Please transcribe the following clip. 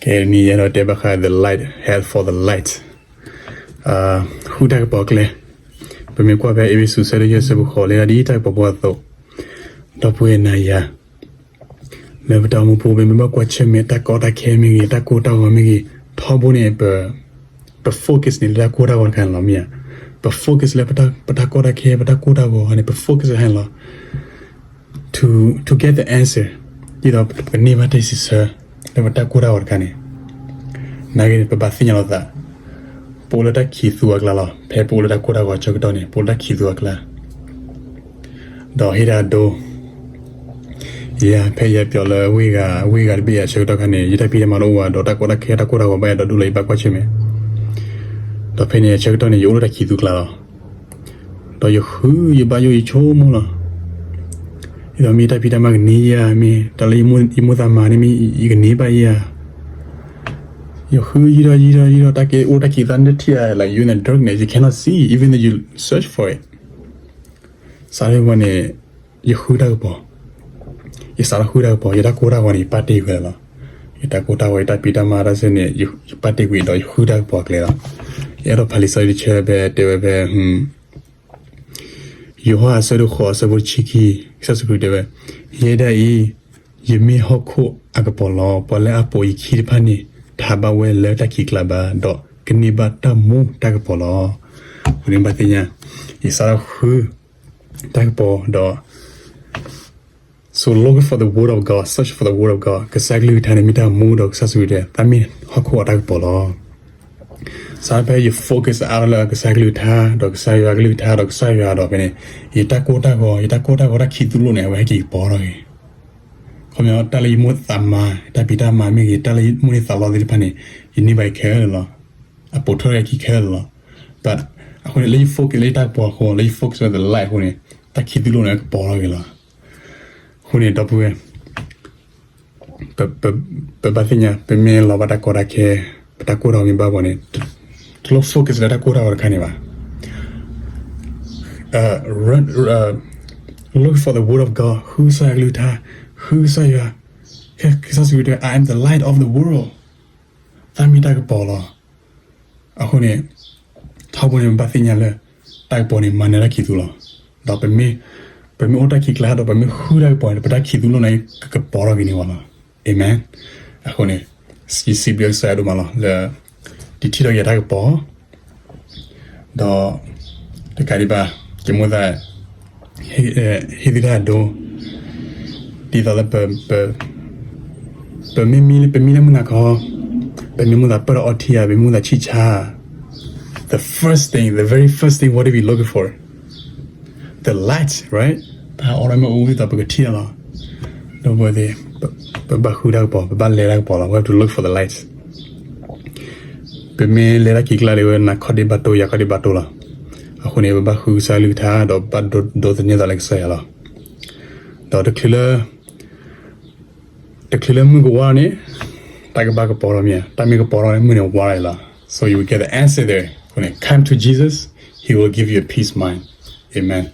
အဲန့ၣ်ယအဲၣ်ဒိးတဲဘၣ်ဃး the light, head for the light, ဃုတၢ်ကပီၤကျဲ. ပမ့ၢ်ကွၢ်ဖဲအ့းဖ့းစူး အဆၢဒိၣ်ယဲၢ် အဆၢဖိဃိး လၢဒ်တၢ်ကပီၤဖိအသိး, ဒီပုၢ်ဝဲၢ်နၤယၤ လၢပတၢ်အိၣ်မူပူၤ ပမ့ၢ်ဘၣ်ကွၢ်ဆၢၣ်မဲာ်တၢ်ကီတၢ်ခဲမ့ၢ်ဂ့ၤ, တၢ်ကိၢ်တၢ်ဂီၤမ့ၢ်ဂ့ၤ, ထီဘိန့ၣ် ပ focus န့ၣ် လၢတၢ်ကိၢ်တၢ်ဂီၤတခါန့ၣ်လီၤ မ့ၢ်ဧါ. ပ focus လၢပတၢ်ကီတၢ်ခဲ ပတၢ်ကိၢ်တၢ်ဂီၤန့ၣ် ပ focus ဟဲလီၤ to, to get the answer, ဒ်သိးပကန့ၢ်ဘၣ်တၢ်စံးဆၢ လၢပတၢ်ကိၢ်တၢ်ဂီၤတခါန့ၣ်. နာ်က့န့ၣ် ပဘၣ်သ့ၣ်ညါလီၤသး, ပအိၣ်လၢတၢ်ခံးသူအကျါလီၤ. ဖဲပအိၣ်လၢတၢ်ကိၢ်တၢ်ဂီၤဆၢကတီၢ်န့ၣ် ပအိၣ်လၢတၢ်ခံးသူအကျါ ဒီးဟ့ၣ်တၢ်ဒိ ယၤ ဖဲယပျီလၢဝ့ၢ်ဂၤ ဝ့ၢ်ဂၤတဘ့ၣ်အဆၢကတီၢ်ခါန့ၣ် ယတၢ်ဖံးတၢ်မၤတအိၣ်ဘၣ် ဒီးတၢ်ကီတၢ်ခဲ တၢ်ကိၢ်တၢ်ဂီၤဘၣ်ယၤဒီးဒိၣ်လၢယဘၣ်ကွၢ်ဆၢၣ်မဲာ်. ဒီးဖဲန့ၣ်အဆၢကတီၢ်န့ၣ် ယအိၣ်လၢတၢ်ခံးသူကျါလီၤ. ဒီးယဃု ယဘၣ်ယိၣ်ယဆိကမိၣ်လီၤ. ဒ်သိးမ့ၢ်တၢ်ဖံးတၢ်မၤကန့ၢ်ယၤ မ့ၢ်တၢ်လၢယမိၢ်သးမၤန့ၣ်မ့ၢ် ယကန့ၢ်ဘၣ်ယၤ. ယဃုယံာ်ဒီးယံာ်ဒီးယံာ်ဒီး တၢ်ကဲအိၣ်တၢ်ခံးသူ နထံၣ်ဧါ like you in the darkness, you cannot see even though you search for it. စးထီၣ်ဝဲန့ၣ် ယဃုတၢ်ကပီၤ, ယစးထီၣ်ဃုတၢ်ကပီၤ, ယတၢ်ကိၢ်တၢ်ဂီၤန့ၣ် ယပာ်တ့ၢ်ကွံာ်လီၤ. ယတၢ်ကိၢ်တၢ်ဂီၤ ယတၢ်ဖံးတၢ်မၤတၢ်စ့ၢ်န့ၣ် ယပာ်တ့ၢ်ကွံာ်ဒီးယဃုတၢ်ကပီၤကျဲလီၤ. ယအဲၣ်ဒိးဖးလံာ်စီဆှံတဆၢဖဲတဲဝဲဖဲ ယိၤဟၣ်အဆၢဒိၣ်ဃိးအဆၢဖိတဆံခံ, ကစၢ်ယ့ၣ်ၡူးခရံာ်တဲဝဲ, ယဲဒၣ်အံၤ ယမ့ၢ်ဟီၣ်ခိၣ်အကပီၤလီၤ. ပှၤလၢအပိာ်ယခံတဖၣ်န့ၣ် တဟးဘၣ်ဝဲလၢတၢ်ခံးကျါဘၣ်, ဒီးကန့ၢ်ဘၣ်တၢ်မူတၢ်ကပီၤလီၤ. အဃိန့ၣ်ဘၣ်သ့ၣ်ညါ ယစးထီၣ်ဃုတၢ်ကပီၤဒီး so look for the word of God, search for the word of God. ကစၢ်ကလုၢ်ကထါန့ၣ်မ့ၢ်တၢ်မူဒီးကစၢ်ယ့ၣ်ၡူးခရံာ်တဲ သးမ့ၢ်ဟီၣ်ခိၣ်အတၢ်ကပီၤလီၤ. စးဖဲယ focus အါထီၣ်လၢကစၢ်ကလုၢ်ကထါ ဒီးကစၢ်ယွၤကလုၢ်ကထါ ဒီးကစၢ်ယွၤဒီးဖဲန့ၣ် ယတၢ်ကိၢ်တၢ်ဂီၤ ယတၢ်ကိၢ်တၢ်ဂီၤတၢ်ခံးသူလိာ်န့ၣ် အဝဲဟဲက့ၤကပီၤထီၣ်က့ၤ. ခီပညီ တၢ်လၢယမိၢ်သးမၤ တၢ်ဖံးတၢ်မၤမ့ၢ်ဂ့ၤ တၢ်လၢမိၢ်န့ၢ်သးလီသ့ၣ်တဖၣ်န့ၣ် ယန့ၢ်ဘၣ်ခဲလၢာ်လီၤ. အပိာ်ထွဲက့ၤခဲလၢာ်လီၤ. But အဃိန့ၣ် လၢယ focus လၢယတၢ်ကပီၤအဃိ လၢယ focus လၢ the light အဃိန့ၣ် တၢ်ခံးသူလိာ်န့ၣ်ကပီၤထီၣ်က့ၤလီၤ. အဃိန့ၣ် ဒီပုၢ်ဝဲၢ် ပဘၣ်သ့ၣ်ညါ ပမ့ၢ်လီၤဘၣ်တၢ်ကီတၢ်ခဲ ပတၢ်ကိၢ်တၢ်ဂီၤမ့ၢ်ဘၣ်ပှၤန့ၣ် တလိၣ် focus လၢတၢ်ကိၢ်တၢ်ဂီၤတခါန့ၣ်ဘၣ်. Look for the word of God, ဃုကစၢ်ယွၤကလုၢ်ကထါ, ဃုကစၢ်ယွၤ, ကစၢ်ယ့ၣ်ၡူးခရံာ်တဲ I am the light of the world, သးမ့ၢ်တၢ်ကပီၤလီၤ. အဃိန့ၣ် ထီဘိန့ၣ် ပဘၣ်သ့ၣ်ညါလၢ တၢ်ကပီၤန့ၣ် မၤနၢၤတၢ်ခံးသူလီၤ. ဒီးပမ့ၢ်အိၣ်တၢ်ခံးကျါ ဒီးပမ့ၢ်ဃုတၢ်ကပီၤန့ၣ် ပတၢ်ခံးသူလိာ်န့ၣ် ကကပီၤထီၣ်က့ၤန့ၢ်ဝဲလီၤ. Amen. အဃိန့ၣ် ယစံးဘျုးကစၢ်ယွၤဒိၣ်မးလီၤ လၢ တထံၣ်ဒီးယၤတၢ်ကပီၤ ဒီး တကးဒံးဘၣ် ယမိၢ်သး ဟ့ၣ်သုတၢ်အဒိ ဒ်သိးလၢ ပမ့ၢ်မံလၢ ပမံလၢမုၢ်နၤခီ ပမ့ၢ်မိၢ်သးပၢၢ်ဒီးအီထံဧါ ပမ့ၢ်မိၢ်သးဆံၣ်ဆါ the first thing, the very first thing, what are we looking for? The light, right? ပဟးအီထံမ့ၢ်အိၣ်ဒ်သိးပကထံၣ်လီၤ. ဒီပုၢ်ဝဲၢ်သ့ၣ်, ပဘၣ်ဃုတၢ်ကပီၤ, ပဘၣ်လဲၤတၢ်ကပီၤလီၤ. We have to look for the light. ပမ့ၢ်လဲၤတၢ်ခံးကျါလံ ဝဲနၤခီၣ်ဒ့ဘၣ်တိၢ် ယၤခီၣ်ဒ့ဘၣ်တိၢ်လီၤ. အဃိန့ၣ် ပဘၣ်ဃုကစၢ်ကလုၢ်ကထါ ဒီးပဘၣ်ဒိးသန့ၤသးလၢကစၢ်ယွၤလီၤ. ဒီးတချုးလၢ တချုးလၢမုၢ်ကဝါန့ၣ် တၢ်ကဘၣ်ကပီၤထီၣ်မ့ၢ်ဧါ, တၢ်မ့ၢ်ကပီၤထီၣ်န့ၣ် မုၢ်န့ၣ်ဝါလီၤ. So you will get the answer there. အဃိန့ၣ် come to Jesus, he will give you a peace mind. Amen.